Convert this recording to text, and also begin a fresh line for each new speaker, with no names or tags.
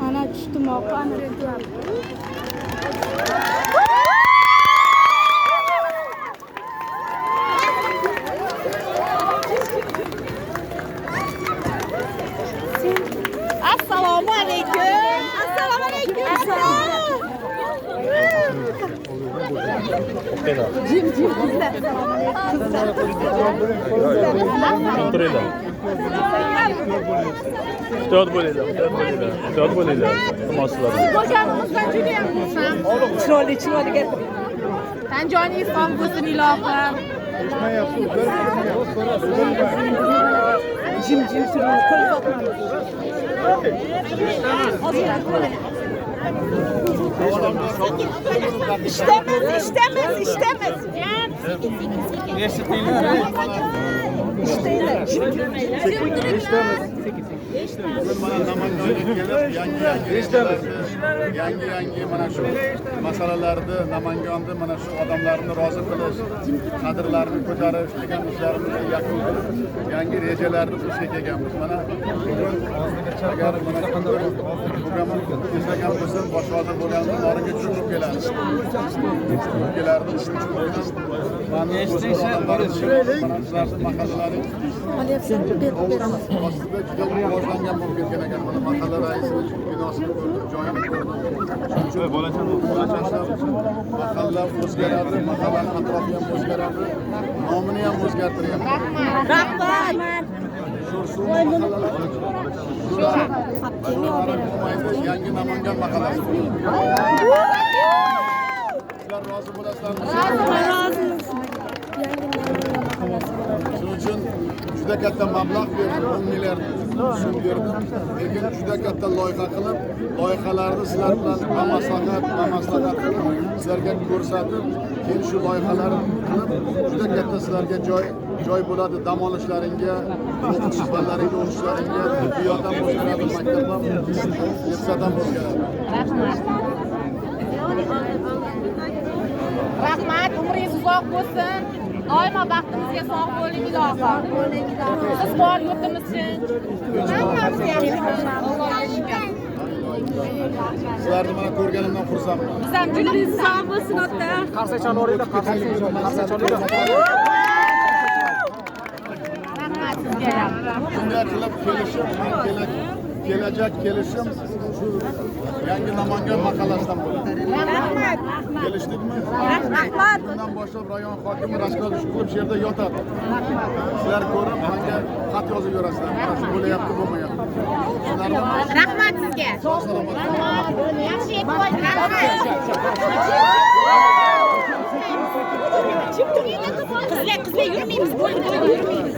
Ana tushdim oqa, ana.
Assalomu alaykum. Assalomu alaykum. Jim jim qizlar.
Turinglar. Ehtiyot bo'linglar, ehtiyot bo'linglar, ehtiyot bo'linglar. Iltimos sizlardan.
Bo'lganimizdan juda ham xursand.
Chiroyli chiroyli gapiring.
Tan joningiz sog' bo'lsin ilohim.
Jim jim turing, qo'l otmang. Ozgina qo'l.
İştemiz, iştemiz, iştemiz.
Ishtanglar.
Mana Namanganga kelib, yangi mana shu masalalarni, Namanganda mana shu odamlarni rozi qilish, qadrlarini ko'tarish degan ishlarimizni yakun qilib, yangi rejalarni tuzishga kelganmiz. Mana bugun agar mana eslagan bo'lsam, bosh vazir bo'lganimda Noringa tushib kelardim. Kelardim, shuning uchun mana sizlarni mahallalaringiz ostida juda rivojlangan bo'lib ketgan ekan. Mana mahalla raisini binosini ko'rdim, joyini ko'rdim. Mahalla o'zgaradi, mahallani atrofi ham o'zgaradi, nomini ham o'zgartiryapti.
Rahmat.
Sho'rsuv mahallasi yangi Namangan mahallasi. Sizlar rozi bo'lasizlarmi?
Rozimiz. Yangi Namangan mahallasi bo'ladi.
Shuning uchun juda katta mablag' berdim, 10 milliard so'm berdim. Lekin juda katta loyiha qilib, loyihalarni sizlar bilan bamaslahat qilib, sizlarga ko'rsatib, keyin shu loyihalarni qilib, juda katta sizlarga joy bo'ladi, dam olishlaringga, o'qitish fanlariga o'qishlaringga, tibbiyot ham o'zgaradi, maktab ham, iqtisod ham o'zgaradi.
Rahmat, umringiz uzoq bo'lsin. Doimo baxtimizga sog' bo'ling ilohim. Siz bor yurtimiz tinch. Hammamiz yaxshimiz. Allohga shukr.
Sizlarni mana ko'rganimdan xursandman.
Biz ham juda sog' bo'lsin ota. Rahmat sizga ham.
Shunday qilib kelishim, kelajak kelishim shu yangi Namangan mahallasidan bo'ladi.
Rahmat.
Kelishdikmi?
Rahmat.
Bundan boshlab rayon hokimi raskol ish qilib shu yerda yotadi. Sizlar ko'rib menga xat yozib yuborasizlar. Mana shu bo'layapti, bo'lmayapti.
Rahmat sizga.
Sog' salomat.
Yaxshi yetib oling. Rahmat. Qizlar, qizlar yurmaymiz, bo'ldi, bo'ldi, yurmaymiz.